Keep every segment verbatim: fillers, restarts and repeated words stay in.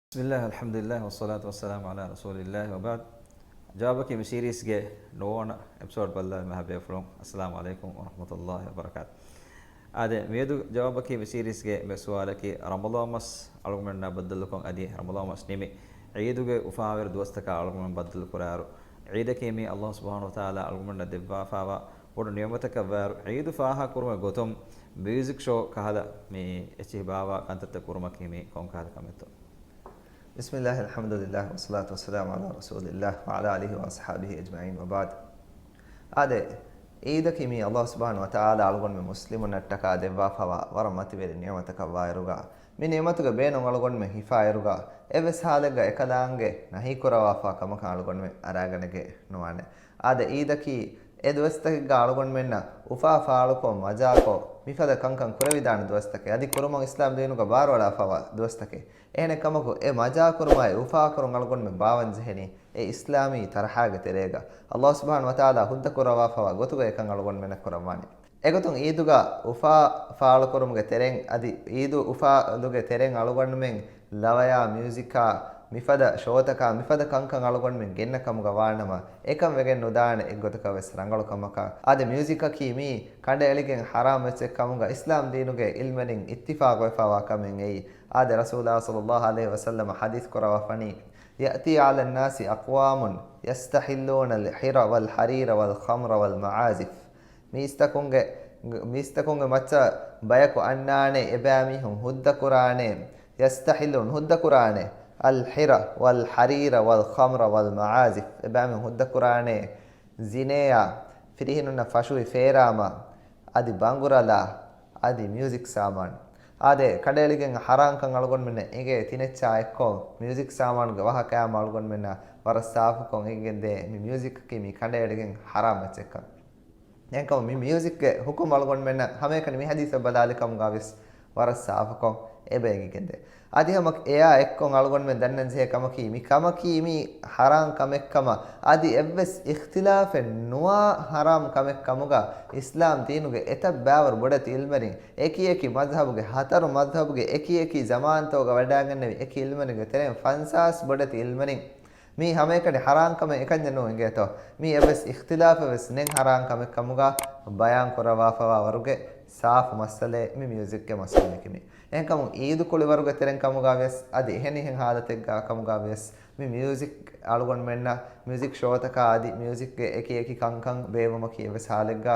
بسم الله، الحمد لله، والصلاة والسلام على رسول الله، وبعد. ޖަވާބަކީ މި ސީރީޒްގެ ނުވަވަނަ އެޕިސޯޑް ބައްލަވާ މަހާ ބޭފުޅުން، އައްސަލާމު ޢަލައިކުމް ވަރަޙްމަތުﷲ ވަބަރަކާތު. އާދެ، މިއަދު ޖަވާބަކީ މި ސީރީޒްގެ މި ސުވާލަކީ، ރަމަޟާން މަސް އަޅުގަނޑުމެންނާ ބައްދަލުކޮށް އަދި ރަމަޟާން މަސް ނިމި، ޢީދުގެ އުފާވެރި ދުވަސްތަކާ އަޅުގަނޑުމެން ބައްދަލު ކުރާއިރު، ޢީދަކީ މީ ﷲ ސުބްޙާނަހޫ ވަތަޢާލާ އަޅުގަނޑުމެންނަށް ދެއްވާފާވާ ބޮޑު ނިޢުމަތަކަށްވާއިރު، ޢީދު ފާހަގަކުރުމުގެ ގޮތުން މިއުޒިކް ޝޯ ކަހަލަ މި އެއްޗިހި ބާވާ ކަންތައްތައް ކުރުމަކީ މީ ކޮންކަހަލަ ކަމެއްތޯ؟ بسم الله، الحمد لله، والصلاة والسلام على رسول الله، وعلى آله وأصحابه أجمعين، وبعد. އާދެ، ޢީދަކީ މީ ﷲ ސުބްޙާނަހޫ ވަތަޢާލާ އަޅުގަނޑުމެން މުސްލިމުންނަށްޓަކާ ދެއްވާފަވާ ވަރަށް މަތިވެރި ނިޢުމަތަކަށްވާއިރުގަ، މި ނިޢުމަތުގެ ބޭނުން އަޅުގަނޑުމެން ހިފާއިރުގަ، އެއްވެސް ޙާލެއްގަ އެކަލާނގެ ނަހީކުރައްވާފަ ކަމަކަށް އަޅުގަނޑުމެން އަރާގަނެގެ ނުވާނެ. އާދެ، ޢީދަކީ އެ ދުވަސްތަކެއްގަ އަޅުގަނޑުމެންނަށް އުފާ ފާޅުކޮށް، މަޖާކޮށް، މިފަދަ ކަންކަން ކުރެވިދާނެ ދުވަސްތަކެއް، އަދި ކުރުމަށް އިސްލާމް ދީނުގަ ބާރުއަޅާފަވާ ދުވަސްތަކެއް. އެހެނެއް ކަމަކު، އެ މަޖާކުރުމާއި އުފާކުރުން އަޅުގަނޑުމެން ބާވަންޖެހެނީ އެ އިސްލާމީ ތަރަހާގެ ތެރޭގަ، ﷲ ސުބްޙާނަހޫ ވަތަޢާލާ ހުއްދަކުރައްވާފަވާ ގޮތުގަ އެކަން އަޅުގަނޑުމެންނަށް ކުރައްވާނެ. އެގޮތުން ޢީދުގަ އުފާ ފާޅުކުރުމުގެ ތެރެއިން އަދި ޢީދު އުފާލުގެ ތެރެއިން އަޅުގަނޑުމެން ލަވަޔާ މިއުޒިކާ މިފަދަ ޝޯތަކާ މިފަދަ ކަންކަން އަޅުގަނޑުމެން ގެންނަ ކަމުގަ ވާނަމަ، އެކަން ވެގެން ނުދާނެ އެއްގޮތަކަށް ވެސް ރަނގަޅު ކަމަކަށް. އާދެ، މިއުޒިކަކީ މީ ކަނޑައެޅިގެން ޙަރާމް އެއްޗެއް ކަމުގަ އިސްލާމް ދީނުގެ ޢިލްމުވެރިން އިއްތިފާޤުވެފަވާ ކަމެއް އެއީ. އާދެ، ރަސޫލާ ޞައްލައްލާހު ޢަލައިހި ވަސައްލަމަ ޙަދީޘް ކުރައްވާފަނީ، يأتي على الناس أقوام يستحلون الحر والحرير والخمر والمعازف. މީސްތަކުންގެ، މީސްތަކުންގެ މައްޗަށް ބަޔަކު އަންނާނެ، އެބައިމީހުން ހުއްދަކުރާނެ، يستحلون، ހުއްދަކުރާނެ، الحر والحرير والخمر والمعازف، އެބައިމީހުން ހުއްދަކުރާނެ ޒިނޭއާ، ފިރިހެނުންނަށް ފަށުވި ފޭރާމާ، އަދި ބަނގުރަލާ، އަދި މިއުޒިކް ސާމާނު. އާދެ، ކަނޑައެޅިގެން ޙަރާމްކަން އަޅުގަނޑުމެންނަށް އެނގޭ ތިނެއްޗާ އެއްކޮށް، މިއުޒިކް ސާމާނުގެ ވާހަކަޔާމަ އަޅުގަނޑުމެންނަށް ވަރަށް ސާފުކޮށް އެނގިގެންދޭ، މި މިއުޒިކަކީ މީ ކަނޑައެޅިގެން ޙަރާމް އެއްޗެއްކަން. އެހެންކަމުން މި މިއުޒިކްގެ ޙުކުމް އަޅުގަނޑުމެންނަށް ހަމައެކަނި މި ޙަދީޘް ބަލާލި ކަމުގަ ވެސް ވަރަށް ސާފުކޮށް އެބަ އެނގިގެންދޭ. އަދި ހަމަ އެއާ އެއްކޮށް އަޅުގަނޑުމެން ދަންނަންޖެހޭ ކަމަކީ، މި ކަމަކީ މީ ޙަރާމް ކަމެއްކަމަށް، އަދި އެއްވެސް އިޚްތިލާފެއް ނުވާ ޙަރާމް ކަމެއް ކަމުގަ، އިސްލާމް ދީނުގެ އެތައް ބައިވަރު ބޮޑެތި ޢިލްމުވެރިން، އެކި އެކި މަޒްހަބުގެ ހަތަރު މަޒްހަބުގެ އެކި އެކި ޒަމާންތަކުގަ ވަޑައިގެންނެވި އެކި ޢިލްމުވެރިންގެ ތެރެއިން ފަންސާސް ބޮޑެތި ޢިލްމުވެރިން، މީ ހަމައެކަނި ޙަރާމް ކަމެއް އެކަންޏެއް ނޫން އެނގޭތޯ؟ މީ އެއްވެސް އިޚްތިލާފެއް ވެސް ނެތް ޙަރާމް ކަމެއް ކަމުގަ ބަޔާން ކުރައްވާފަވާ ވަރުގެ ސާފު މައްސަލައެއް މި މިއުޒިކްގެ މައްސަލައަކީ މީ. އެހެންކަމުން ޢީދު ކުޅިވަރުގެ ތެރެއިން ކަމުގަ ވިޔަސް އަދި އެހެނިހެން ޙާލަތެއްގަ ކަމުގަ ވިޔަސް މި މިއުޒިކް އަޅުގަނޑުމެންނަށް މިއުޒިކް ޝޯތަކާ އަދި މިއުޒިކްގެ އެކި އެކި ކަންކަން ބޭއްވުމަކީ އެއްވެސް ޙާލެއްގަ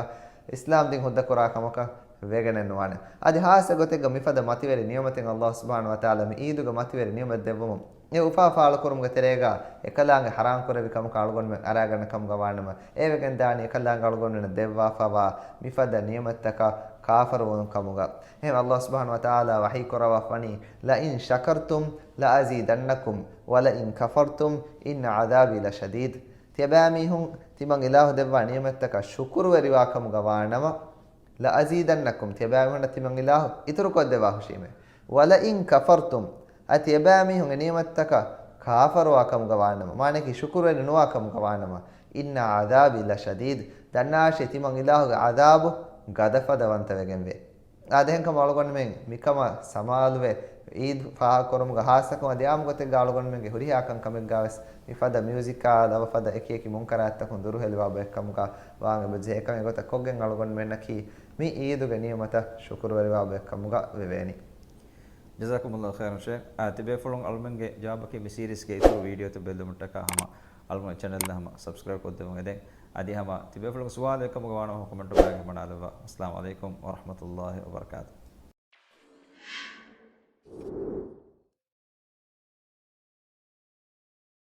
އިސްލާމް ދީން ހުއްދަ ކުރާ ކަމަކަށް ވެގެނެއް ނުވާނެ. އަދި ޚާއްޞަ ގޮތެއްގަ މިފަދަ މަތިވެރި ނިޢުމަތެއް ﷲ ސުބްޙާނަހޫ ވަތަޢާލާ މި ޢީދުގެ މަތިވެރި ނިޢުމަތް ދެއްވުމުން، އެ އުފާ ފާޅުކުރުމުގެ ތެރޭގަ އެކަލާނގެ ޙަރާމް ކުރެވި ކަމަކަށް އަޅުގަނޑުމެން އަރާގަންނަ ކަމުގަ ވާނަމަ، އެ ވެގެންދާނީ އެކަލާނގެ އަޅުގަނޑުމެންނަށް ދެއްވާފަވާ މިފަދަ ނިޢުމަތްތަކަށް ކާފަރުވުން ކަމުގަ. އެހެން ﷲ ސުބްޙާނަހޫ ވަތަޢާލާ ވަޙީ ކުރައްވާފަނީ، لئن شكرتم لأزيدنكم ولئن كفرتم إن عذابي لشديد. ތިޔަބައިމީހުން ތިމަން އިލާހު ދެއްވާ ނިޢުމަތްތަކަށް ޝުކުރުވެރިވާ ކަމުގަ ވާނަމަ، لأزيدنكم، ތިޔަބައިމީހުންނަށް ތިމަން އިލާހު އިތުރުކޮށްދެއްވާ ހުށީމޭ. ولئن كفرتم، އަދި ތިޔަބައިމީހުން އެ ނިޢުމަތްތަކަށް ކާފަރުވާ ކަމުގަ ވާނަމަ، މާނައަކީ ޝުކުރުވެރި ނުވާ ކަމުގަ ވާނަމަ، إن عذابي لشديد، ދަންނާށޭ ތިމަން އިލާހުގެ ޢަޛާބު ގަދަފަދަވަންތަވެގެންވޭ. އާދެ، އެހެންކަމުން އަޅުގަނޑުމެން މިކަމަށް ސަމާލުވެ، ޢީދު ފާހަގަކުރުމުގަ ޚާއްޞަކޮށް އަދި ޢާއްމު ގޮތެއްގަ އަޅުގަނޑުމެންގެ ހުރިހާ ކަންކަމެއްގަ ވެސް މިފަދަ މިއުޒިކާ ލަވަފަދަ އެކި އެކި މުންކަރާތްތަކުން ދުރުހެލިވާ ބައެއްކަމުގަ ވާން އެބަޖެހޭ. އެކަން އެގޮތަށް ކޮށްގެން އަޅުގަނޑުމެންނަކީ މި ޢީދުގެ ނިޢުމަތަށް ޝުކުރުވެރިވާ ބައެއްކަމުގަ ވެވޭނީ. جزاكم الله خيرا شيخ. އާ، ތިބޭފުޅުން އަޅުމެންގެ ޖަވާބަކީ މި ސީރީޒްގެ އިތުރު ވީޑިއޯތައް ބެއްލުމަށްޓަކާ ހަމަ އަޅުމެން ޗެނަލް ހަމަ ސަބްސްކްރައިބް ކޮށްދެމުން އެދެން. އަދި ހަމަ ތިބޭފުޅުން ސުވާލެއް ކަމުގަ ވާނަމަ ކޮމެންޓު ބައިގެ ހަމަ ނާލެއްވާ. އައްސަލާމު ޢަލައިކުމް ވަރަޙްމަތުﷲ ވަބަރަކާތުހު.